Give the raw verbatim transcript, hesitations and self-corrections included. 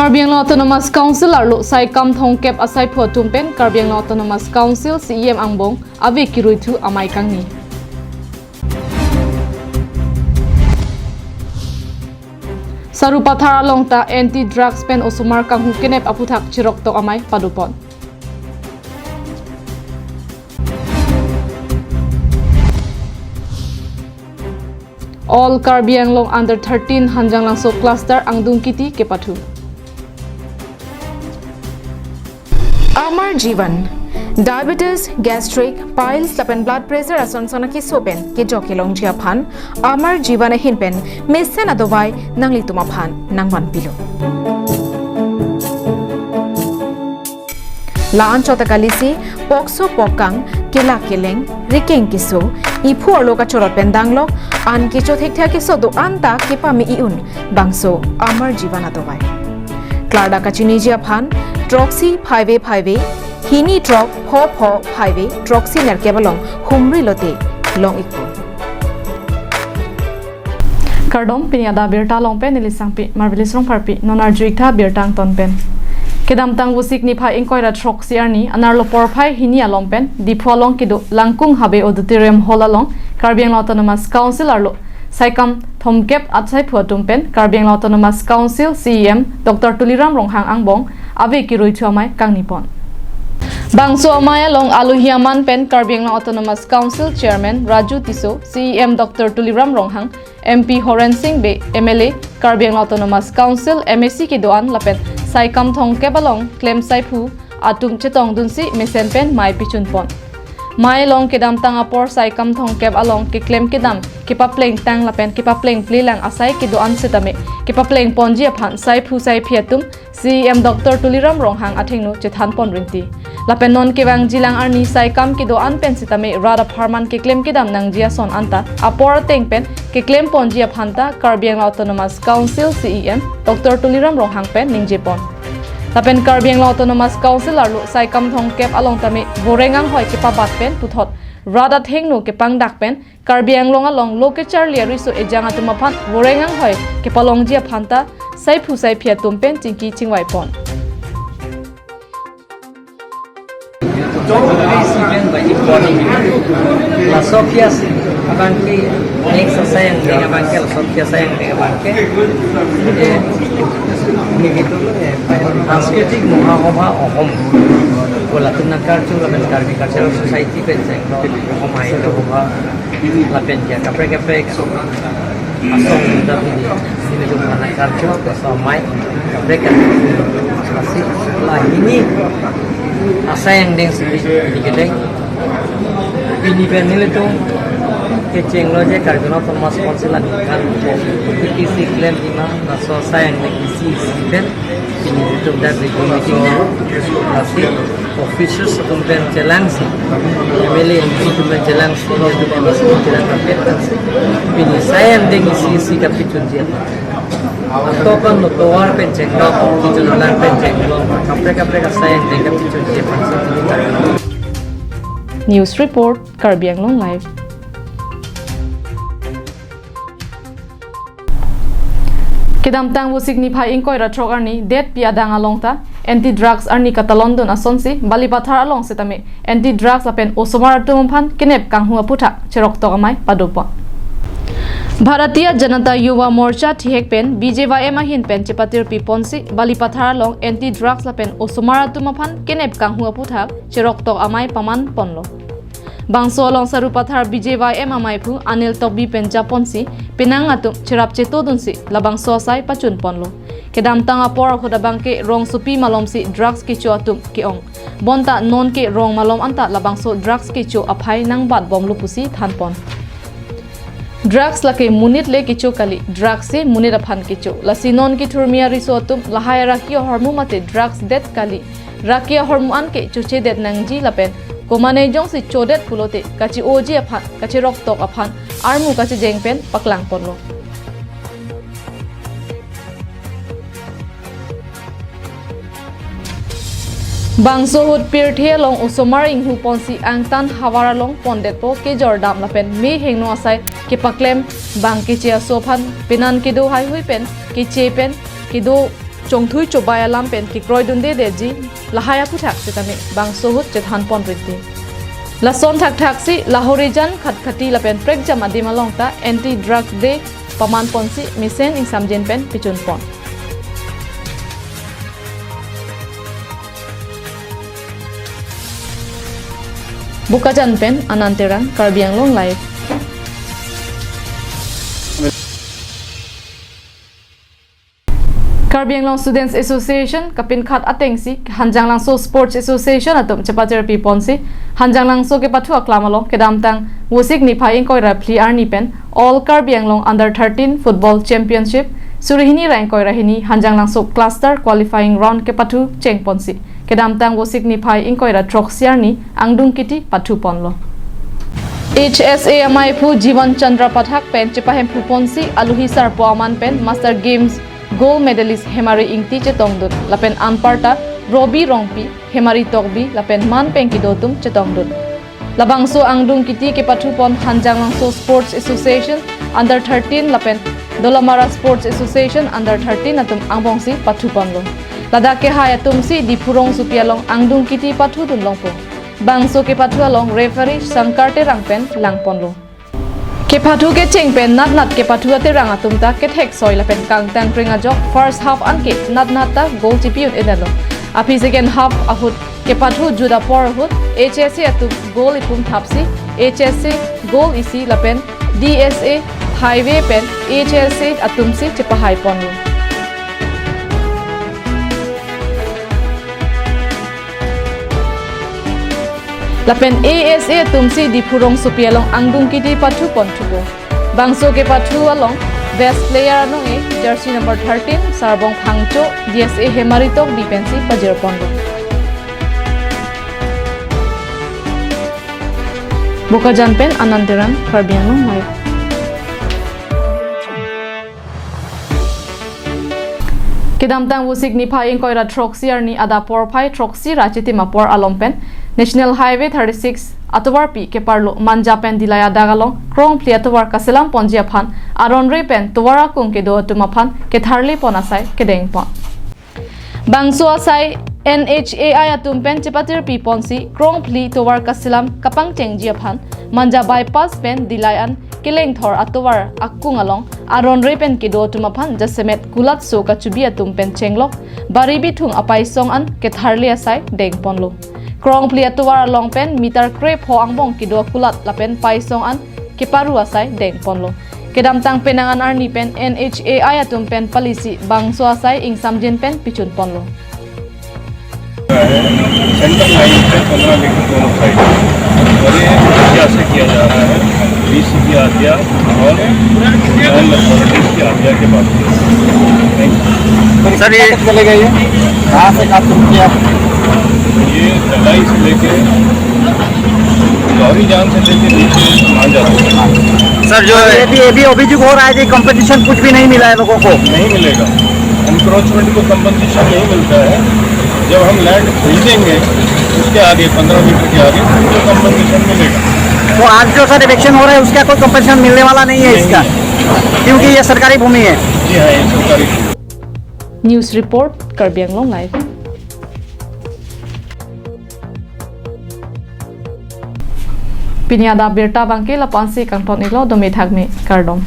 Karbi Anglong Autonomous Council arlo Saikam thomkep asaiphu atum pen Karbi Anglong Autonomous Council C E M angbong ave kiruithu amei kangni. Sarupathar along ta anti drugs pen osomar kanghu kenep aphuthak chiroktok amei padopon. All Karbi Anglong under thirteen Hanjanglangso cluster angdung kiti kepathu. Amar Jeevan, diabetes, gastric, piles lapen blood pressure ason son akeso pen kejok kelongji aphan Amar Jeevan ahin pen mesen adovai nanglitum aphan nangvanpilo. La-anchot ta kalisi pokso pokang, kelak keleng, rikeng keso, iphu arlo kachorot pen danglok, an kecho thekthe akeso do-an ta kepame i-un bangso Amar Jeevan adovai. Klardak kachiniji aphan throksi phaive phaive, hini throk pho pho phaive, throksi nerkep along humri lote long-ikpo. Kardom, pini adak birta along pen neli Sangpi Marvelous Rongpharpi, non arju-iktha birta angton pen. Kedamtang Vosik niphai ingkoi ra throksi arni, anerlo porphai hini along pen, Diphu along kedo Langkung Habe Auditorium Hall along, Karbi Anglong Autonomous Council arlo Saikam thomkep asaiphu atum pen Karbi Anglong Autonomous Council C E M Doctor Tuliram Ronghang angbong ave kiruithu amei kangnipon. Bangso amei along alohi aman pen Karbi Anglong Autonomous Council Chairman Raju Tisso, C E M Doctor Tuliram Ronghang, M P Horen Sing Bey, M L A, Karbi Anglong Autonomous Council, M A C kedo-an lapen Saikam thomkep along klem saiphu atum chetongdunsi mesen pen mei pichunpon. Mei along kedamtang apor Saikam thomkep along keklem kedam kepaplengtang lapen kepaplengplelang asai kedo-an setame kepaplengponji aphan saiphu saiphi atum C E M Doctor Tuliram Ronghang athengno chethanpon rinti. Lapen non kevangjilang arni Saikam kedo-an pen setame rat apharman keklem kedam nangji ason anta apor ateng pen keklemponji aphan ta Karbi Anglong Autonomous Council C E M Doctor Tuliram Ronghang pen ningjepon. Lapen Karbi Anglong Autonomous Council arlo Saikam thomkep along tame voreng anghoi kepabat pen puthot rat athengno kepangdak pen Karbi Anglong along lo kecharli ariso ejang atum aphan voreng anghoi kepalongji aphan ta saiphu saiphi atum pen chingki chingvaipon. Laso aphi abangke next asai angdeng abangke, laso aphi asai angdeng abangke, eh, nelitum, eh, Sanskriti Mahasabha Ahom, ko latum nangkarju lapen Karbi Cultural Society pen cheng Ahom Sahitya Sabha lapen ke kaprek kaprek asong dam ini, nelitum nangkarju laso amei kaprek kaprek, lasi la hini asai angdeng si neli kedeng. Pini pen nelitum kechenglo je Karbi Anglong Autonomous Council aningkan isi klem ima laso asai angdeng isi isi pen pini nelitum dak regular meeting lo, lasi officers atum pen chelangsi, M L A, M P atum pen chelangsi, nelitum pen chelangsi, pini asai angdeng isi isi kapichunji aphan. Atokan lo tovar pen chenglo, kichun lang pen chenglo, kaprek kaprek asai angdeng kapichunji aphan. News report, Karbi Anglong Live. Kedamtang Vosik niphai ingkoi ra throk arni, detpi adang along ta anti drugs arni katalondun asonsi Balipathar along setame anti drugs lapen osomar atum aphan kenep kanghu aphuthak chiroktok amei padopon. Bharatiya Janata Yuva Morcha thihek pen B J Y M ahin pen chepatirpiponsi Balipathar along anti drugs lapen osomar atum aphan kenep kanghu aphuthak chiroktok amei pamanponlo. Bangso along Sarupathar B J Y M ameiphu Anil Tokbi pen japonsi penang atum cherap chetodunsi labangso asai pachunponlo. Kedamtang apor ahut abangke rongsopi malomsi drugs kecho atum ke-ong. Bonta nonke rong malom anta labangso drugs kecho aphai nangbatbomlo pusi thanpon. Drugs lake monit le kecho kali, drugs si monit aphan kecho. Lasi non kethurmi ariso atum lahai araki ahormu mate drugs det kali. Raki ahormu anke chochedet nangji lapen komatne jongsi chodet pulote kachi-oji aphan, kachiroktok aphan armu kachijeng pen paklangponlo. Bangso ahut pirthe along osomar inghuponsi angtan havar along pondetpo kejor dam lapen me hingno asai kepaklem bang keche aso aphan penan kedo haihui pen keche pen kedo chongthui chobai alam pen kekroidunde detji lahai aphuthak setame bangso ahut chethanpon rinte. Lason thakthaksi Lahorijan, Khatkhati lapen prekjam adim along ta Anti Drug Day pamanponsi mesen ingsamjin pen pichunpon. Bokajan pen Anand Terang, Karbi Anglong Live. Karbi Anglong Students Association kapinkhat atengsi Hanjanglangso Sports Association atum chepatirpiponsi Hanjanglangso kepathu aklam along kedamtang Vosik niphai ingkoi ra phli arni pen All Karbi Anglong Under thirteen Football Championship suri hini ra ingkoi ra hini Hanjanglangso Cluster Qualifying Round kepathu chengponsi kedamtang Vosik niphai ingkoi ra throksi arni angdung kiti pathuponlo. H S A amaiphu Jivan Chandra Pathak pen chepahemphuponsi aluhi sarpo aman pen Master Games gold medalist Hemari Ingti chetongdun lapen anparta Robi Rongpi, Hemari Tokbi lapen man pen kedo atum chetongdun. Labangso angdung kiti kepathupon Hanjanglangso Sports Association Under thirteen lapen Dolamara Sports Association Under thirteen atum angbongsi pathuponlo. Ladak kehai atumsi Diphu rongsopi along angdung kiti pathudun longpo. Bangso kepathu along referee Sankar Terang pen langponlo. Kepathu kecheng pen natnat kepathu aterang atum ta kethek soi lapen kangtang kring ajok first half anke natnat ta goal chipi-un-edetlo. Aphi second half ahut kepathu jut apor ahut H S A atum goal ipum thapsi H S A goal isi lapen D S A highway pen H S A atumsi chepahaiponlo. Lapen A S A atumsi Diphu rongsopi along angdung kiti pathupon thupo. Bangso kepathu along best player anong-e jersey number thirteen Sarbong Phangcho, D S A Hemari Tokbi pensi pajirponlo. Bokajan pen Anand Terang, Karbi Anglong Live. Kedamtang Vosik niphai ingkoi ra throksi arni adap porphai throksi ra chitim apor along pen National Highway thirty-six atovarpi keparlo Manja pen Dillai adak along krongphli atovar kaselamponji aphan aron re pen tovar akung kedo atum aphan ketharlipon asai kedengpon. Bangso asai N H A I atum pen chepatirpiponsi krongphli tovar kaselam kapangchengji aphan Manja bypass pen Dillai an kelengthor atovar akung along aron re pen kedo atum aphan jasemet kulatso kachubi atum pen chenglok bari bithung apaisong an ketharli asai dengponlo. Krongphli atovar along pen meter krepho angbong kedo akulat lapen paisong an keparu asai dengponlo. Kedamtang penang an arni pen N H A I atum pen palisi bangso asai ingsamjin pen pichunponlo. Central line पे पन्द्रह मीटर दोनों साइड, और ये ईदगाह से किया जा रहा है, वीसी की आज्ञा और लैंड अथॉरिटीज की आज्ञा के बाद। Thank you. सर, ये कितना तक चलेगा ये? कहाँ से कहाँ तक किया? ये दलाई से लेके लौरीजान से लेके नीचे मान जाते हैं। सर, जो सर, है ये भी, ये भी अभियोग हो रहा है कि कंपनसेशन कुछ भी नहीं मिला है लोगों को। नहीं मिलेगा, एनक्रोचमेंट को कंपनसेशन नहीं मिलता है। जब हम लैंड खरीदेंगे, उसके आगे, पन्द्रह मीटर के आगे, तो कंपनसेशन मिलेगा। तो आज जो सर इविक्शन हो रहा है, उसका कोई कंपनसेशन मिलने वाला नहीं है नहीं, इसका, नहीं। क्योंकि ये सरकारी भूमि है। जी हाँ, ये सरकारी भूमि। News report, Karbi Anglong Live. Pini adap birta abangke lapu-ansi kangton-iklo, dome thakme, kardom.